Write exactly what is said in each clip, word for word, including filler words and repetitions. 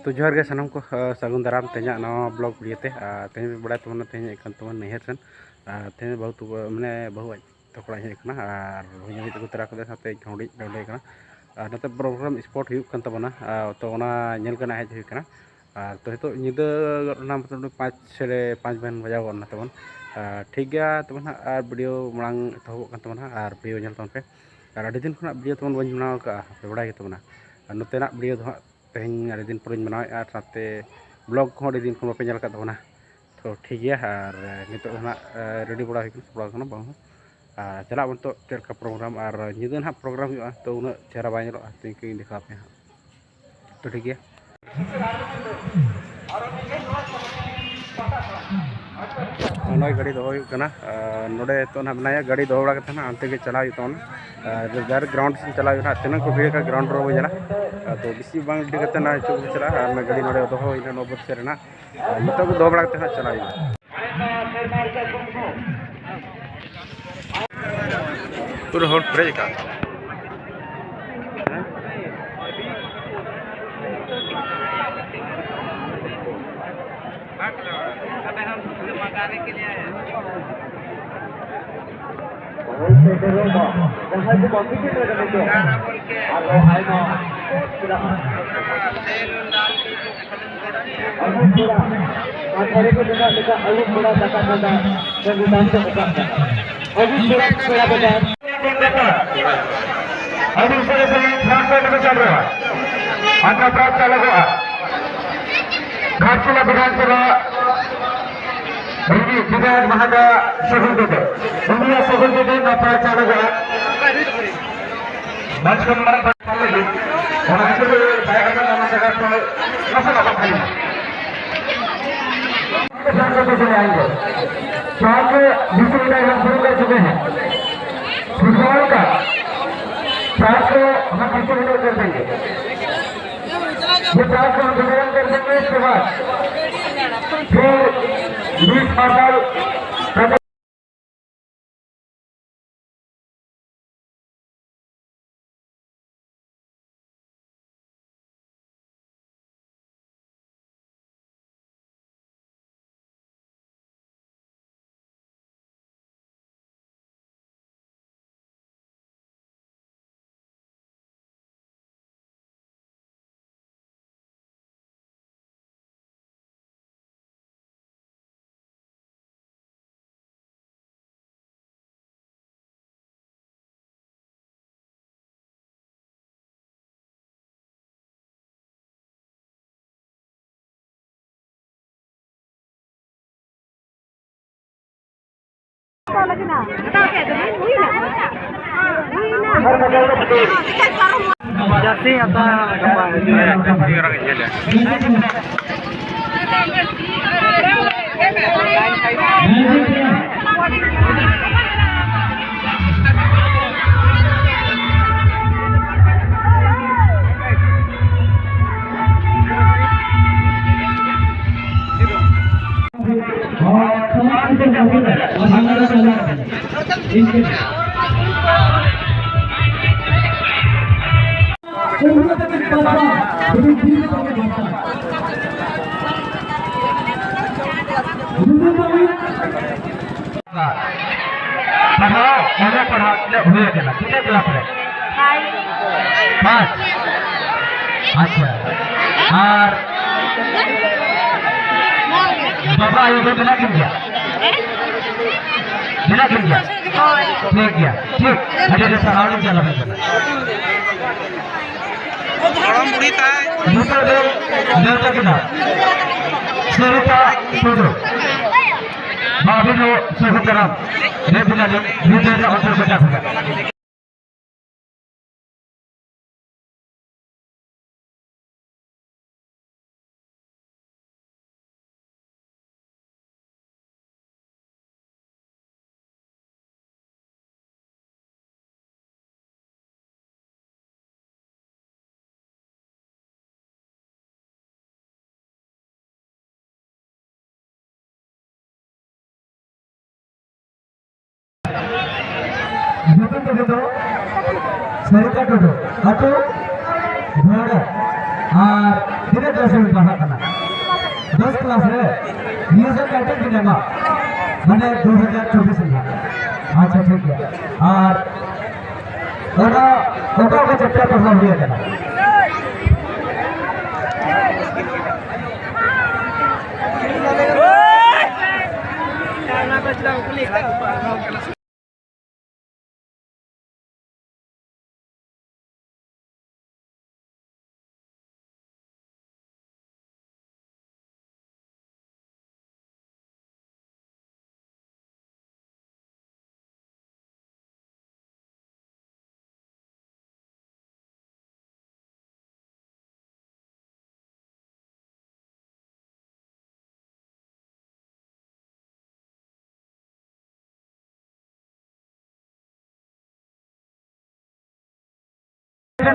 ᱛᱚ ᱡᱚᱦᱟᱨ ᱜᱮ ᱥᱟᱱᱟᱢ ᱠᱚ, ᱟᱨ ᱥᱟᱹᱜᱩᱱ ᱫᱟᱨᱟᱢ ᱛᱮᱦᱮᱧᱟᱜ ᱱᱟᱣᱟ ᱵᱞᱚᱜ ᱵᱷᱤᱰᱤᱭᱳ ᱛᱮ᱾ ᱟᱨ ᱛᱮᱦᱮᱧ ᱵᱟᱲᱟᱭ ᱛᱟᱵᱚᱱᱟ, ᱛᱮᱦᱮᱧ ᱦᱮᱡ ᱠᱟᱱ ᱛᱟᱵᱚᱱᱟ ᱱᱟᱹᱭᱦᱟᱹᱨ ᱥᱮᱱ᱾ ᱟᱨ ᱛᱮᱦᱮᱧ ᱵᱟᱹᱦᱩ ᱛᱟᱠᱚ, ᱢᱟᱱᱮ ᱵᱟᱹᱦᱩ ᱟᱡ ᱛᱟᱠᱚ ᱚᱲᱟᱜ ᱤᱧ ᱦᱮᱡ ᱠᱟᱱᱟ, ᱟᱨ ᱵᱟᱹᱦᱩ ᱧᱮᱞ ᱦᱮᱡ ᱟᱹᱜᱩ ᱛᱚᱨᱟ ᱠᱟᱫᱮᱭᱟ, ᱥᱟᱶᱛᱮ ᱤᱧ ᱦᱚᱸ ᱦᱩᱰᱤᱧ ᱱᱚᱰᱮ ᱠᱟᱱᱟ᱾ ᱟᱨ ᱱᱚᱛᱮ ᱯᱨᱳᱜᱨᱟᱢ ᱥᱯᱚᱴ ᱦᱩᱭᱩᱜ ᱠᱟᱱ ᱛᱟᱵᱚᱱᱟ, ᱟᱨ ᱛᱚ ᱚᱱᱟ ᱧᱮᱞ ᱠᱟᱱᱟ ᱦᱮᱡ ᱦᱩᱭ ᱠᱟᱱᱟ᱾ ᱟᱨ ᱛᱚ ᱱᱤᱛᱚᱜ ᱧᱤᱫᱟᱹ ᱜᱚᱫ ᱮᱱᱟ, ᱢᱚᱴᱟᱢᱩᱴᱤ ᱯᱟᱸᱪ ᱥᱟᱲᱮ ᱯᱟᱸᱪ ᱜᱟᱱ ᱵᱟᱡᱟᱣ ᱜᱚᱫ ᱮᱱᱟ ᱛᱟᱵᱚᱱ᱾ ᱟᱨ ᱴᱷᱤᱠ ᱜᱮᱭᱟ ᱛᱚᱵᱮ ᱱᱟᱦᱟᱜ, ᱟᱨ ᱵᱷᱤᱰᱤᱭᱳ ᱢᱟᱲᱟᱝ ᱮᱛᱚᱦᱚᱵᱚᱜ ᱠᱟᱱ ᱛᱟᱵᱚᱱᱟ, ᱟᱨ ᱵᱷᱤᱰᱤᱭᱳ ᱧᱮᱞ ᱛᱟᱵᱚᱱ ᱯᱮ᱾ ᱟᱨ ᱟᱹᱰᱤ ᱫᱤᱱ ᱠᱷᱚᱱᱟᱜ ᱵᱷᱤᱰᱤᱭᱳ ᱛᱟᱵᱚᱱ ᱵᱟᱹᱧ ᱵᱮᱱᱟᱣ ᱟᱠᱟᱫᱼᱟ, ᱟᱯᱮ ᱵᱟᱲᱟᱭ ᱜᱮ ᱛᱟᱵᱚᱱᱟ᱾ ᱟᱨ ᱱᱚᱛᱮᱱᱟᱜ ᱵᱷᱤᱰᱤᱭᱳ ᱫᱚ ᱦᱟᱸᱜ ᱛᱮᱦᱮᱧ ᱟᱹᱰᱤ ᱫᱤᱱ ᱯᱚᱨᱮᱧ ᱵᱮᱱᱟᱣᱮᱫᱼᱟ, ᱟᱨ ᱥᱟᱶᱛᱮ ᱵᱞᱚᱜ ᱠᱚᱦᱚᱸ ᱟᱹᱰᱤ ᱫᱤᱱ ᱠᱷᱚᱱ ᱵᱟᱯᱮ ᱧᱮᱞ ᱟᱠᱟᱫ ᱛᱟᱵᱚᱱᱟ᱾ ᱛᱚ ᱴᱷᱤᱠ ᱜᱮᱭᱟ, ᱟᱨ ᱱᱤᱛᱚᱜ ᱫᱚ ᱦᱟᱸᱜ, ᱮ, ᱨᱮᱰᱤ ᱵᱟᱲᱟ ᱦᱩᱭ ᱠᱟᱱᱟ, ᱥᱟᱯᱲᱟᱣ ᱠᱟᱱᱟ ᱵᱟᱝ ᱦᱚᱸ᱾ ᱟᱨ ᱪᱟᱞᱟᱜ ᱟᱵᱚᱱ ᱱᱤᱛᱚᱜ ᱪᱮᱫ ᱞᱮᱠᱟ ᱯᱨᱳᱜᱨᱟᱢ, ᱟᱨ ᱧᱤᱫᱟᱹ ᱱᱟᱦᱟᱜ ᱯᱨᱳᱜᱨᱟᱢ ᱦᱩᱭᱩᱜᱼᱟ, ᱛᱚ ᱩᱱᱟᱹᱜ ᱪᱮᱦᱨᱟ ᱵᱟᱭ ᱧᱮᱞᱚᱜᱼᱟ, ᱛᱚ ᱤᱱᱠᱟᱹ ᱜᱤᱧ ᱫᱮᱠᱷᱟᱣ ᱟᱯᱮᱭᱟ ᱦᱟᱸᱜ᱾ ᱛᱚ ᱴᱷᱤᱠ ᱜᱮᱭᱟ᱾ ᱱᱚᱜᱼᱚᱭ ᱜᱟᱹᱰᱤ ᱫᱚᱦᱚ ᱦᱩᱭᱩᱜ ᱠᱟᱱᱟ, ᱟᱨ ᱱᱚᱰᱮ ᱱᱤᱛᱚᱜ ᱱᱟᱦᱟᱜ ᱢᱮᱱᱟᱭᱟ, ᱜᱟᱹᱰᱤ ᱫᱚᱦᱚ ᱵᱟᱲᱟ ᱠᱟᱛᱮ ᱱᱟᱦᱟᱜ ᱦᱟᱱᱛᱮ ᱜᱮ ᱪᱟᱞᱟᱣ ᱦᱩᱭᱩᱜ ᱛᱟᱵᱚᱱᱟ᱾ ᱟᱨ ᱰᱟᱭᱨᱮᱠᱴ ᱜᱨᱟᱣᱩᱱᱰ ᱥᱮᱫ ᱪᱟᱞᱟᱣ ᱦᱩᱭᱩᱜᱼᱟ ᱱᱟᱦᱟᱜ, ᱛᱤᱱᱟᱹᱜ ᱠᱚ ᱵᱷᱤᱲ ᱟᱠᱟᱫ ᱜᱨᱟᱣᱩᱱᱰ ᱨᱮ ᱵᱟᱵᱚ ᱧᱮᱞᱟ᱾ ᱟᱫᱚ ᱵᱮᱥᱤ ᱵᱟᱝ ᱞᱮᱴ ᱠᱟᱛᱮ ᱱᱟᱦᱟᱜ ᱱᱤᱛᱚᱜ ᱵᱚ ᱪᱟᱞᱟᱜᱼᱟ, ᱟᱨ ᱚᱱᱟ ᱜᱟᱹᱰᱤ ᱱᱚᱰᱮ ᱫᱚᱦᱚ ᱦᱩᱭᱱᱟ ᱱᱚ ᱵᱟᱡᱮ ᱥᱮᱫ ᱨᱮ ᱱᱟᱦᱟᱜ᱾ ᱟᱨ ᱱᱤᱛᱚᱜ ᱫᱚ ᱫᱚᱦᱚ ᱵᱟᱲᱟ ᱠᱟᱛᱮ ᱱᱟᱦᱟᱜ ᱪᱟᱞᱟᱣ ᱦᱩᱭᱩᱜᱼᱟ᱾ ᱯᱩᱨᱟᱹ ᱦᱚᱲ ᱯᱮᱨᱮᱡ ᱟᱠᱟᱫ᱾ ᱦᱮᱸ? अबे हम खुद मंगाने के लिए आए हैं। ᱦᱳᱭ, ᱥᱮᱴᱮᱨᱚᱜ ᱢᱟ᱾ ᱡᱟᱦᱟᱸᱭ ᱠᱚ ᱵᱟᱹᱠᱤ ᱥᱮᱴᱮᱨ ᱠᱟᱱᱟ ᱠᱚ, ᱟᱨᱦᱚᱸ ᱟᱭᱢᱟ ᱠᱚ ᱪᱮᱫᱟᱜ? ᱟᱹᱜᱩ ᱯᱮᱲᱟ, ᱟᱨ ᱠᱚᱲᱟ ᱠᱚ ᱢᱮᱱᱟᱜ ᱞᱮᱠᱟ ᱟᱹᱜᱩ ᱯᱮᱲᱟ ᱫᱟᱠᱟ ᱪᱚᱸᱫᱟ, ᱥᱮ ᱜᱚᱰᱟ ᱠᱚ ᱚᱠᱟᱜ ᱠᱟᱱᱟ? ᱟᱹᱜᱩ ᱯᱮᱲᱟ, ᱯᱮᱲᱟ ᱫᱟᱠᱟ᱾ ᱟᱹᱰᱤ ᱩᱥᱟᱹᱨᱟ ᱥᱟᱺᱦᱤᱡ ᱴᱨᱟᱱᱥᱯᱳᱨᱴ ᱠᱚ ᱪᱟᱞᱟᱜᱼᱟ᱾ ᱟᱨ ᱱᱚᱣᱟ ᱯᱨᱟᱭᱤᱡᱽ ᱪᱟᱞᱟᱜᱚᱜᱼᱟ᱾ ᱜᱷᱟᱴᱥᱤᱞᱟ ᱵᱤᱫᱷᱟᱱ ᱥᱚᱵᱷᱟ ᱨᱤᱱᱤᱡ ᱵᱤᱫᱷᱟᱭᱚᱠ ᱢᱟᱦᱟᱱᱫᱟ ᱥᱟᱹᱜᱩᱱ ᱴᱩᱰᱩ, ᱩᱱᱤᱭᱟᱜ ᱥᱟᱹᱜᱩᱱ ᱴᱩᱰᱩ ᱱᱚᱣᱟ ᱯᱨᱟᱭᱤᱡᱽ ᱪᱟᱞᱟᱜᱚᱜᱼᱟ᱾ ᱢᱟᱹᱡᱷᱤ ᱠᱷᱚᱱ ᱢᱟᱨᱟᱝ ᱯᱟᱦᱴᱟ ᱞᱟᱹᱜᱤᱫ ᱚᱱᱟ ᱠᱷᱟᱹᱛᱤᱨ ᱛᱮ ᱛᱟᱭᱚᱢ ᱨᱮ ᱚᱱᱟ ᱡᱟᱭᱜᱟ ᱠᱷᱚᱱ ᱱᱟᱥᱮᱱᱟᱜ ᱵᱟᱝ ᱦᱩᱭᱩᱜᱼᱟ᱾ चार सौ बीस में आएंगे। चार सौ बीस में हम शुरू कर चुके हैं। फुटबॉल का चार सौ हम डिस्ट्रीब्यूट कर देंगे। ये चार सौ हम वितरण कर देंगे। इसके बाद फिर बीस पार्सल ᱡᱟᱹᱨᱥᱤ ᱦᱟᱛᱟᱣ ᱜᱟᱯᱟ᱾ ᱯᱟᱲᱦᱟᱣ, ᱚᱞᱚᱜ ᱯᱟᱲᱦᱟᱣ ᱛᱤᱱᱟᱹᱜ ᱦᱩᱭ ᱟᱠᱟᱱᱟ? ᱛᱤᱱᱟᱹᱜ ᱠᱞᱟᱥ ᱨᱮ? ᱯᱟᱸᱪ᱾ ᱟᱪᱪᱷᱟ᱾ ᱟᱨ ᱵᱟᱵᱟ ᱟᱭᱳ ᱫᱚ ᱢᱮᱱᱟᱜ ᱠᱤᱱ ᱜᱮᱭᱟ? ᱢᱮᱱᱟᱜ ᱠᱤᱱ ᱜᱮᱭᱟ? ᱴᱷᱤᱠ ᱜᱮᱭᱟ, ᱴᱷᱤᱠ᱾ ᱟᱹᱰᱤ ᱟᱹᱰᱤ ᱥᱟᱨᱦᱟᱣ ᱞᱤᱧ ᱪᱟᱞ ᱟᱵᱮᱱ ᱠᱟᱱᱟ᱾ ᱜᱚᱲᱚᱢ ᱵᱩᱲᱦᱤ ᱛᱟᱭ᱾ ᱱᱤᱛᱚᱜ ᱫᱚ ᱱᱮᱣᱛᱟ ᱠᱮᱫᱟ ᱥᱚᱨᱤᱛᱟ ᱴᱩᱰᱩ᱾ ᱵᱟᱵᱤᱱ ᱥᱟᱹᱜᱩᱱ ᱫᱟᱨᱟᱢ ᱨᱮ ᱵᱤᱱᱟᱞᱤ ᱱᱤᱛᱚᱜ ᱫᱚ ᱚᱱᱛᱚᱨ ᱠᱚ ᱪᱟᱥ ᱠᱟᱱᱟ᱾ ᱧᱩᱛᱩᱢ ᱛᱟᱵᱤᱱ ᱫᱚ ᱥᱟᱨᱤᱛᱟ ᱴᱩᱰᱩ, ᱟᱹᱛᱩ ᱵᱷᱚᱭᱲᱟ᱾ ᱟᱨ ᱛᱤᱱᱟᱹᱜ ᱠᱞᱟᱥ ᱨᱮᱵᱤᱱ ᱯᱟᱲᱦᱟᱜ ᱠᱟᱱᱟ? ᱫᱚᱥ ᱠᱞᱟᱥ ᱨᱮ᱾ ᱱᱤᱭᱟᱹ ᱥᱮᱨᱢᱟ ᱠᱟᱹᱴᱤᱡ ᱵᱤᱱ ᱮᱢᱟ, ᱢᱟᱱᱮ ᱫᱩ ᱦᱟᱡᱟᱨ ᱪᱚᱵᱵᱤᱥ ᱨᱮᱱᱟᱜ᱾ ᱟᱪᱪᱷᱟ, ᱴᱷᱤᱠ ᱜᱮᱭᱟ᱾ ᱟᱨ ᱚᱱᱟ ᱚᱠᱟ ᱚᱠᱟ ᱪᱮᱯᱴᱟᱨ ᱯᱟᱲᱦᱟᱣ ᱦᱩᱭ ᱟᱠᱟᱱᱟ?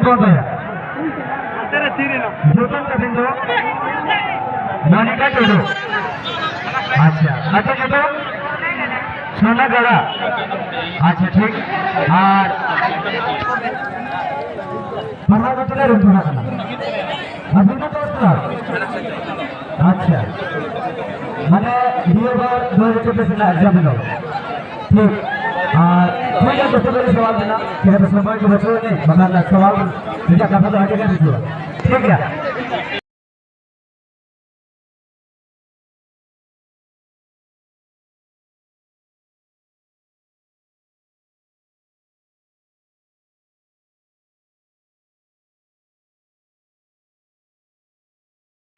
ᱵᱚᱱᱫᱚᱭᱟ᱾ ᱧᱩᱛᱩᱢ ᱛᱟᱵᱤᱱ ᱫᱚ? ᱢᱚᱱᱤᱠᱟ ᱴᱩᱰᱩ᱾ ᱟᱪᱪᱷᱟ, ᱟᱹᱛᱩ ᱧᱩᱛᱩᱢ? ᱥᱳᱱᱟᱜᱟᱲᱟ᱾ ᱟᱪᱪᱷᱟ, ᱴᱷᱤᱠ᱾ ᱟᱨ ᱯᱟᱲᱦᱟᱣ ᱫᱚ ᱛᱤᱱᱟᱹᱜ ᱨᱮᱢ ᱯᱟᱲᱦᱟᱜ ᱠᱟᱱᱟ? ᱟᱹᱵᱤᱱ ᱫᱚ ᱠᱚᱥ ᱠᱞᱟᱥ? ᱟᱪᱪᱷᱟ, ᱢᱟᱱᱮ ᱱᱤᱭᱟᱹ ᱵᱟᱨ ᱫᱩ ᱦᱟᱡᱟᱨ ᱪᱚᱵᱵᱤᱥ ᱨᱮᱱᱟᱜ ᱮᱠᱡᱟᱢ ᱫᱚ ᱴᱷᱤᱠ᱾ ᱟᱨ ᱴᱷᱤᱠ ᱜᱮᱭᱟ, ᱡᱚᱛᱚ ᱜᱮ ᱥᱚᱣᱟᱞ ᱢᱮᱱᱟᱜᱼᱟ, ᱴᱷᱤᱠ ᱟᱪᱷᱮ, ᱥᱚᱢᱚᱭ ᱠᱚ ᱵᱟᱹᱪᱩᱜ ᱟᱹᱱᱤᱡ, ᱵᱟᱠᱷᱟᱱ ᱥᱚᱣᱟᱞ ᱨᱮᱭᱟᱜ ᱠᱟᱛᱷᱟ ᱫᱚ ᱟᱹᱰᱤ ᱜᱟᱱ ᱦᱤᱡᱩᱜᱼᱟ᱾ ᱴᱷᱤᱠ ᱜᱮᱭᱟ᱾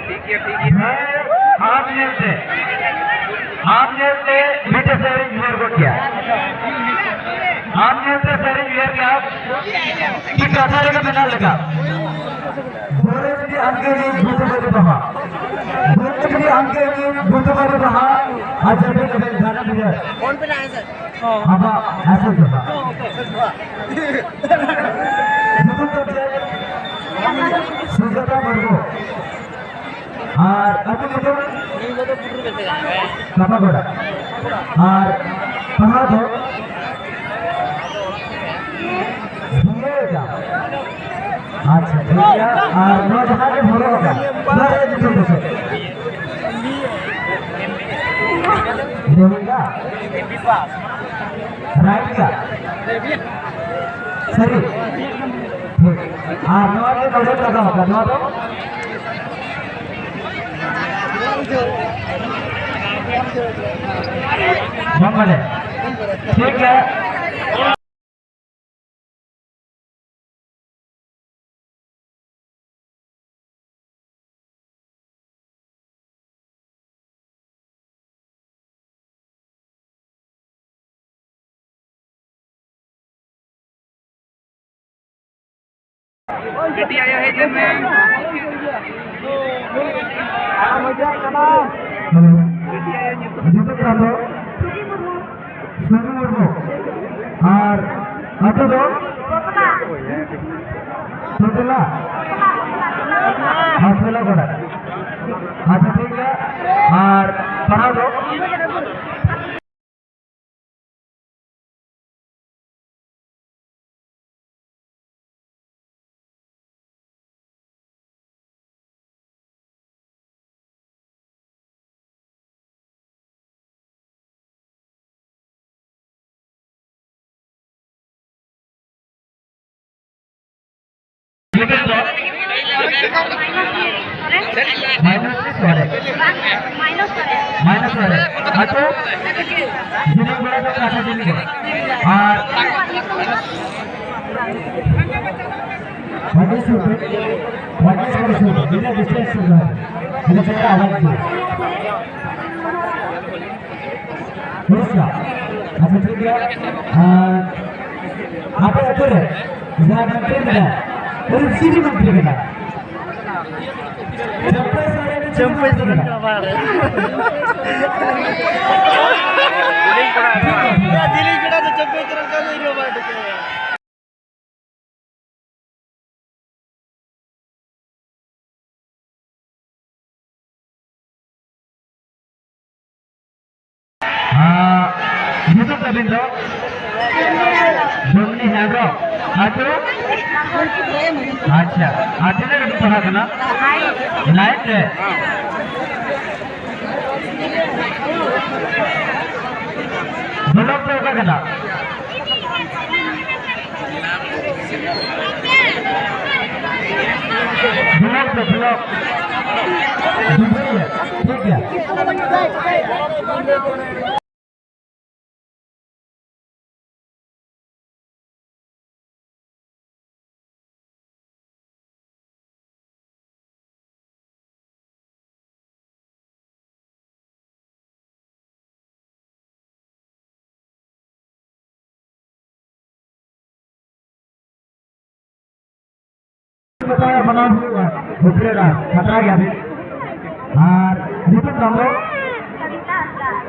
ᱴᱷᱤᱠ ᱜᱮᱭᱟ, ᱴᱷᱤᱠ ᱜᱮᱭᱟ᱾ ᱦᱮᱸ, ᱟᱢ ᱧᱮᱞᱛᱮ, ᱟᱢ ᱧᱮᱞᱛᱮ ᱢᱤᱫᱴᱮᱡ ᱥᱮᱨᱮᱧ ᱩᱭᱦᱟᱹᱨ ᱜᱚᱫ ᱠᱮᱭᱟ᱾ ᱟᱢ ᱧᱮᱞᱛᱮ ᱥᱮᱨᱮᱧ ᱩᱭᱦᱟᱹᱨ ᱠᱮᱭᱟ᱾ ᱠᱤ ᱠᱟᱛᱷᱟ ᱨᱮᱜᱮ ᱢᱮᱱᱟᱜ ᱞᱮᱠᱟ᱾ ᱵᱚᱨᱮ ᱡᱩᱫᱤ ᱟᱢᱜᱮ ᱱᱤᱛ ᱵᱩᱛᱩ ᱵᱟᱹᱨᱩ ᱵᱟᱦᱟ᱾ ᱵᱚᱨᱮ ᱡᱩᱫᱤ ᱟᱢᱜᱮ ᱱᱤᱛ ᱵᱩᱛᱩ ᱵᱟᱹᱨᱩ ᱵᱟᱦᱟ᱾ ᱟᱨ ᱡᱟᱹᱯᱤᱫ ᱠᱟᱛᱮ ᱫᱷᱟᱨᱟ ᱵᱤᱨᱟᱹ᱾ ᱟᱵᱚᱣᱟᱜ ᱟᱥᱚᱞ ᱡᱚᱦᱟᱨ᱾ ᱧᱩᱛᱩᱢ ᱫᱚ ᱪᱮᱫ? ᱥᱩᱡᱟᱛᱟ ᱢᱩᱨᱢᱩ᱾ ᱟᱨ ᱟᱹᱛᱩ ᱧᱩᱛᱩᱢ? ᱠᱟᱯᱟᱜᱚᱲᱟ᱾ ᱟᱨ ᱯᱟᱲᱦᱟᱣ ᱫᱚ? ᱵᱤᱭᱮ ᱫᱟ᱾ ᱟᱪᱪᱷᱟ, ᱴᱷᱤᱠ ᱜᱮᱭᱟ᱾ ᱟᱨ ᱱᱚᱣᱟ ᱡᱟᱦᱟᱸ ᱜᱮ ᱦᱚᱨᱚᱜ ᱟᱠᱟᱫ, ᱱᱚᱣᱟ ᱨᱮᱭᱟᱜ ᱧᱩᱛᱩᱢ ᱫᱚ ᱪᱮᱫ? ᱞᱮᱦᱮᱝᱜᱟ? ᱨᱟᱭᱤᱴ ᱜᱮᱭᱟ? ᱥᱟᱹᱨᱤ? ᱴᱷᱤᱠ᱾ ᱟᱨ ᱱᱚᱣᱟ ᱜᱮ ᱱᱚᱰᱮ ᱞᱟᱜᱟᱣ ᱟᱠᱟᱫ, ᱱᱚᱣᱟ ᱫᱚ? ᱵᱟᱢ ᱵᱟᱰᱟᱭᱟ? ᱴᱷᱤᱠ ᱜᱮᱭᱟ᱾ ᱠᱟᱹᱴᱤᱡ ᱟᱭᱳ ᱦᱮᱡ ᱞᱮᱱ ᱢᱮ᱾ ᱦᱮᱞᱳ᱾ ᱠᱟᱹᱴᱤᱡ ᱟᱭᱳ ᱧᱩᱛᱩᱢ᱾ ᱧᱩᱛᱩᱢ ᱛᱟᱢ ᱫᱚ? ᱥᱩᱢᱤ ᱢᱩᱨᱢᱩ᱾ ᱟᱨ ᱟᱹᱛᱩ ᱫᱚ? ᱥᱩᱫᱩᱞᱟ? ᱦᱮᱸ, ᱥᱩᱫᱩᱞᱟ ᱜᱚᱰᱟ᱾ ᱟᱪᱪᱷᱟ, ᱴᱷᱤᱠ ᱜᱮᱭᱟ᱾ ᱟᱨ ᱯᱟᱲᱦᱟᱣ ᱫᱚ? ᱢᱟᱭᱱᱟᱥ ᱚᱣᱟᱱ ᱨᱮ᱾ ᱢᱟᱭᱱᱟᱥ ᱚᱣᱟᱱ ᱨᱮ᱾ ᱟᱪᱪᱷᱟ, ᱡᱤᱞᱤᱧ ᱜᱚᱲᱟ ᱫᱚ ᱠᱟᱛᱷᱟ ᱡᱤᱞᱤᱧ ᱜᱚᱲᱟ᱾ ᱟᱨ ᱯᱚᱸᱪᱤᱥ ᱨᱩᱯᱤ, ᱯᱚᱸᱪᱤᱥ ᱨᱩᱯᱤ, ᱤᱱᱟᱹ ᱰᱤᱥᱴᱮᱱᱥ ᱨᱮ, ᱤᱱᱟᱹ ᱪᱮᱛᱟᱱ ᱟᱣᱟᱡᱽ ᱫᱚ᱾ ᱯᱩᱨᱚᱥᱠᱟᱨ᱾ ᱟᱪᱪᱷᱟ, ᱴᱷᱤᱠ ᱜᱮᱭᱟ᱾ ᱟᱨ ᱟᱯᱮ ᱟᱹᱛᱩ ᱨᱮ ᱡᱟᱦᱟᱸ ᱵᱮᱱ ᱴᱨᱮᱱ ᱠᱮᱫᱟ, ᱩᱱᱤ ᱪᱤᱞᱤ ᱵᱮᱱ ᱴᱨᱮᱱ ᱠᱮᱫᱟ? ᱪᱟᱹᱢᱯᱟᱹᱭ ᱥᱚᱨᱮᱱ᱾ ᱪᱟᱹᱢᱯᱟᱹᱭ ᱥᱚᱨᱮᱱ ᱠᱟᱱᱟ ᱵᱟᱝ? ᱡᱤᱞᱤᱧ ᱠᱚᱲᱟ ᱫᱚ ᱪᱟᱹᱢᱯᱟᱹᱭ ᱥᱚᱨᱮᱱ ᱠᱟᱱ ᱫᱚ ᱤᱧ ᱦᱚᱸ ᱵᱟᱭ ᱴᱷᱤᱠᱟᱹᱭᱟ᱾ ᱟᱨ ᱧᱩᱛᱩᱢ ᱛᱟᱵᱤᱱ ᱫᱚ? ᱰᱩᱢᱱᱤ ᱦᱮᱢᱵᱨᱚᱢ᱾ ᱟᱹᱛᱩ? ᱟᱪᱪᱷᱟ, ᱟᱨ ᱛᱤᱱᱟᱹᱜ ᱨᱮᱵᱤᱱ ᱯᱟᱲᱦᱟᱜ ᱠᱟᱱᱟ? ᱱᱟᱭᱤᱱ ᱨᱮ᱾ ᱵᱞᱚᱠ ᱫᱚ ᱚᱠᱟ ᱠᱟᱱᱟ? ᱵᱞᱚᱠ ᱫᱚ ᱵᱞᱚᱠ᱾ ᱰᱩᱢᱨᱤᱭᱟᱹ, ᱴᱷᱤᱠ ᱜᱮᱭᱟ᱾ ᱵᱟᱱᱟᱢ ᱦᱩᱭᱩᱜᱼᱟ, ᱦᱩᱴᱨᱮ ᱰᱟᱱᱥ, ᱠᱷᱟᱛᱨᱟ ᱜᱮᱭᱟ ᱵᱤᱱ᱾ ᱟᱨ ᱧᱩᱛᱩᱢ ᱛᱟᱢ ᱫᱚ?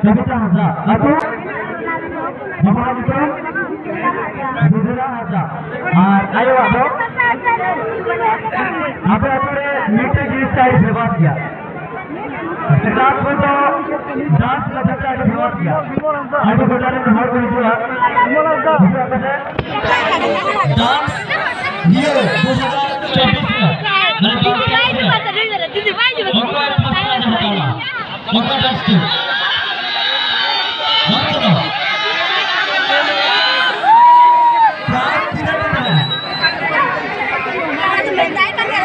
ᱥᱚᱵᱤᱛᱟ ᱦᱟᱸᱥᱫᱟ᱾ ᱟᱹᱛᱩ? ᱢᱟᱢᱟ ᱧᱩᱛᱩᱢ? ᱵᱩᱡᱷᱟᱹᱣ ᱟᱨ ᱟᱭᱳᱣᱟᱜ ᱫᱚ ᱟᱯᱮ ᱟᱹᱛᱩ ᱨᱮ ᱢᱤᱫᱴᱮᱡ ᱡᱤᱱᱤᱥ ᱟᱹᱰᱤ ᱯᱷᱮᱢᱟᱥ ᱜᱮᱭᱟ᱾ ᱥᱮᱛᱟᱜ ᱠᱷᱚᱱ ᱫᱚ ᱰᱟᱱᱥ ᱞᱟᱹᱜᱤᱫ ᱛᱮ ᱟᱹᱰᱤ ᱯᱷᱮᱢᱟᱥ ᱜᱮᱭᱟ᱾ ᱟᱹᱰᱤ ᱜᱚᱴᱟ ᱨᱮᱱ ᱦᱚᱲ ᱠᱚ ᱦᱤᱡᱩᱜᱼᱟ᱾ ᱦᱤᱡᱩᱜ ᱟᱯᱮ ᱥᱮ? ᱰᱟᱱᱥ ᱤᱭᱟᱹ ᱫᱩ ᱦᱟᱡᱟᱨ ᱪᱚᱵᱵᱤᱥ ᱨᱮ ᱢᱟᱱᱮ ᱰᱟᱱᱥ ᱨᱮ ᱚᱠᱚᱭ ᱯᱷᱟᱥᱴ ᱯᱨᱟᱭᱤᱡᱽ ᱦᱟᱛᱟᱣᱟ? ᱚᱠᱟᱴᱟᱜ ᱥᱴᱮᱯ? ᱵᱟᱝ ᱠᱟᱱᱟ᱾ ᱯᱨᱟᱭᱤᱡᱽ ᱛᱤᱱᱟᱹᱜ ᱴᱟᱠᱟ?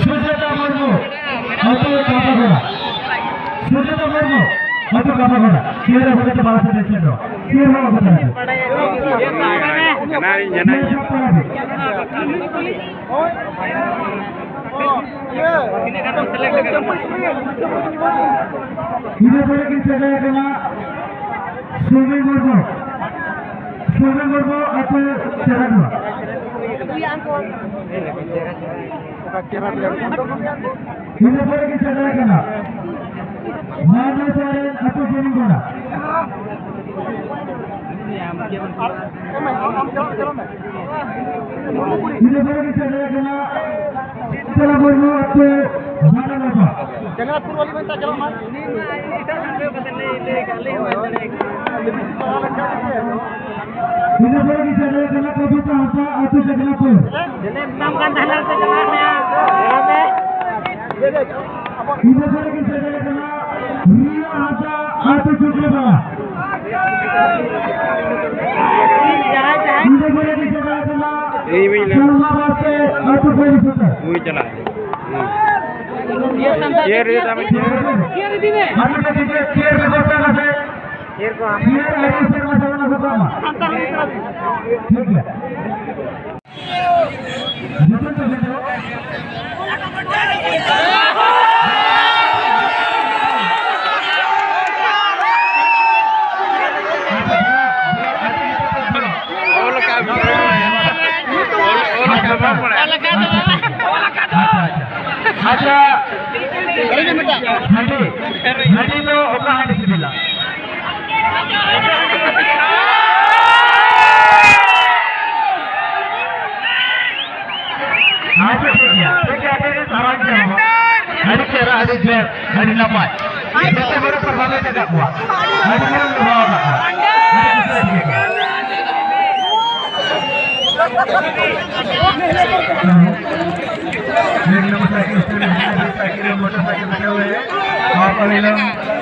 ᱥᱩᱡᱟᱛᱟ ᱢᱩᱨᱢᱩ, ᱟᱹᱛᱩ ᱠᱟᱯᱟᱜᱚᱲᱟ᱾ ᱥᱩᱡᱟᱛᱟ ᱢᱩᱨᱢᱩ, ᱟᱹᱛᱩ ᱠᱟᱯᱟᱜᱚᱲᱟ᱾ ᱪᱤᱭᱟᱨ ᱦᱚᱸ ᱠᱟᱛᱮ ᱵᱟᱝ ᱥᱮᱴᱮᱨ ᱪᱮᱫ ᱫᱚ᱾ ᱪᱤᱭᱟᱨ ᱦᱚᱸ ᱠᱟᱛᱮ᱾ ᱡᱟᱱᱟᱨᱤᱧ, ᱡᱟᱱᱟᱨᱤᱧ᱾ ᱤᱱᱟᱹ ᱯᱚᱨᱮ ᱠᱤᱱ ᱥᱮᱴᱮᱨ ᱟᱠᱟᱱᱟ ᱥᱩᱢᱤ ᱢᱩᱨᱢᱩ᱾ ᱥᱩᱢᱤ ᱢᱩᱨᱢᱩ, ᱟᱹᱛᱩ ᱪᱮᱨᱟᱰᱩᱣᱟ᱾ ᱤᱱᱟᱹ ᱯᱚᱨᱮ ᱠᱤᱱ ᱥᱮᱴᱮᱨ ᱟᱠᱟᱱᱟ ᱢᱟᱱᱚᱥ ᱥᱚᱨᱮᱱ, ᱟᱹᱛᱩ ᱡᱮᱢᱤᱜᱚᱲᱟ᱾ ᱤᱱᱟᱹ ᱯᱚᱨᱮ ᱠᱤᱱ ᱥᱮᱴᱮᱨ ᱟᱠᱟᱱᱟ ᱪᱤᱱᱛᱟᱞᱟ ᱢᱩᱨᱢᱩ, ᱟᱹᱛᱩ ᱵᱟᱱᱟᱞᱟᱯᱟ᱾ ᱡᱚᱜᱚᱱᱱᱟᱛᱷᱯᱩᱨ ᱵᱟᱞᱤ ᱢᱮᱱᱛᱮ ᱪᱟᱞᱟᱜ ᱢᱟ᱾ ᱤᱱᱟᱹ ᱯᱚᱨᱮ ᱜᱮ ᱥᱮᱴᱮᱨ ᱠᱟᱱᱟ ᱠᱚᱵᱤᱛᱟ ᱦᱟᱸᱥᱫᱟ, ᱟᱹᱛᱩ ᱡᱚᱜᱚᱱᱱᱟᱛᱷᱯᱩᱨ᱾ ᱤᱱᱟᱹ ᱯᱚᱨᱮ ᱜᱮ ᱥᱮᱴᱮᱨ ᱠᱟᱱᱟ ᱨᱤᱭᱟ ᱦᱟᱸᱥᱫᱟ, ᱟᱹᱛᱩ ᱪᱩᱠᱨᱤᱯᱟᱲᱟ᱾ ᱤᱱᱟᱹ ᱯᱚᱨᱮ ᱜᱮ ᱥᱮᱴᱮᱨ ᱠᱟᱱᱟ ᱤᱧ ᱵᱟᱹᱧ ᱞᱟᱹᱭ ᱥᱟᱞᱢᱟ ᱵᱟᱥᱠᱮ, ᱟᱹᱛᱩ ᱯᱚᱨᱤᱥᱚᱫ᱾ ᱩᱱᱤ ᱪᱟᱞᱟᱜ᱾ ᱦᱩᱸ᱾ ᱪᱤᱭᱟᱨ ᱦᱩᱭᱩᱜ ᱛᱟᱢᱟ, ᱪᱤᱭᱟᱨ᱾ ᱟᱨ ᱢᱤᱫᱴᱮᱱ ᱪᱤᱭᱟᱨ ᱨᱮ ᱵᱚᱥ ᱠᱟᱱᱟ ᱥᱮ? ᱪᱤᱭᱟᱨ ᱠᱚ ᱟᱢ᱾ ᱪᱤᱭᱟᱨ ᱟᱹᱰᱤ ᱩᱥᱟᱹᱨᱟ ᱢᱟᱪᱷᱟ ᱵᱚᱱ ᱥᱟᱵ ᱢᱟ᱾ ᱴᱷᱤᱠ ᱜᱮᱭᱟ᱾ ᱡᱚᱛᱚ ᱠᱚ ᱡᱚᱛᱚ᱾ ᱚᱞ ᱟᱠᱟᱫ ᱢᱮ᱾ ᱚᱞ, ᱚᱞ ᱟᱠᱟᱫ ᱢᱮ᱾ ᱟᱪᱪᱷᱟ, ᱟᱪᱪᱷᱟ᱾ ᱟᱪᱪᱷᱟ, ᱦᱟᱺᱰᱤ, ᱦᱟᱺᱰᱤ ᱫᱚ ᱚᱠᱟ ᱦᱟᱺᱰᱤ ᱥᱤᱵᱤᱞᱟ? ᱟᱪᱪᱷᱟ, ᱴᱷᱤᱠ ᱜᱮᱭᱟ, ᱴᱷᱤᱠ ᱜᱮᱭᱟ, ᱟᱹᱰᱤ ᱟᱹᱰᱤ ᱥᱟᱨᱦᱟᱣ ᱜᱮ᱾ ᱟᱹᱰᱤ ᱪᱮᱦᱨᱟ, ᱟᱹᱰᱤ ᱵᱮᱥ, ᱟᱹᱰᱤ ᱱᱟᱯᱟᱭ᱾ ᱡᱚᱛᱚ ᱦᱚᱲ ᱠᱚ ᱵᱷᱟᱜᱮ ᱢᱮᱱᱟᱜ ᱠᱚᱣᱟ᱾ ᱟᱹᱰᱤ ᱢᱚᱡᱽ ᱠᱚ ᱨᱚᱲ ᱟᱠᱟᱫ ᱠᱚᱣᱟ᱾ ᱟᱹᱰᱤ ᱠᱩᱥᱤ ᱟᱹᱰᱤ ᱜᱮ᱾ ᱢᱚᱴᱚᱨ ᱥᱟᱭᱠᱮᱞ ᱥᱴᱮᱱᱰ ᱨᱮ, ᱢᱚᱴᱚᱨ ᱥᱟᱭᱠᱮᱞ ᱥᱴᱮᱱᱰ ᱨᱮ, ᱢᱚᱴᱚᱨ ᱥᱟᱭᱠᱮᱞ ᱥᱴᱮᱱᱰ ᱨᱮ, ᱢᱚᱴᱚᱨ ᱥᱟᱭᱠᱮᱞ ᱥᱴᱮᱱᱰ ᱨᱮ,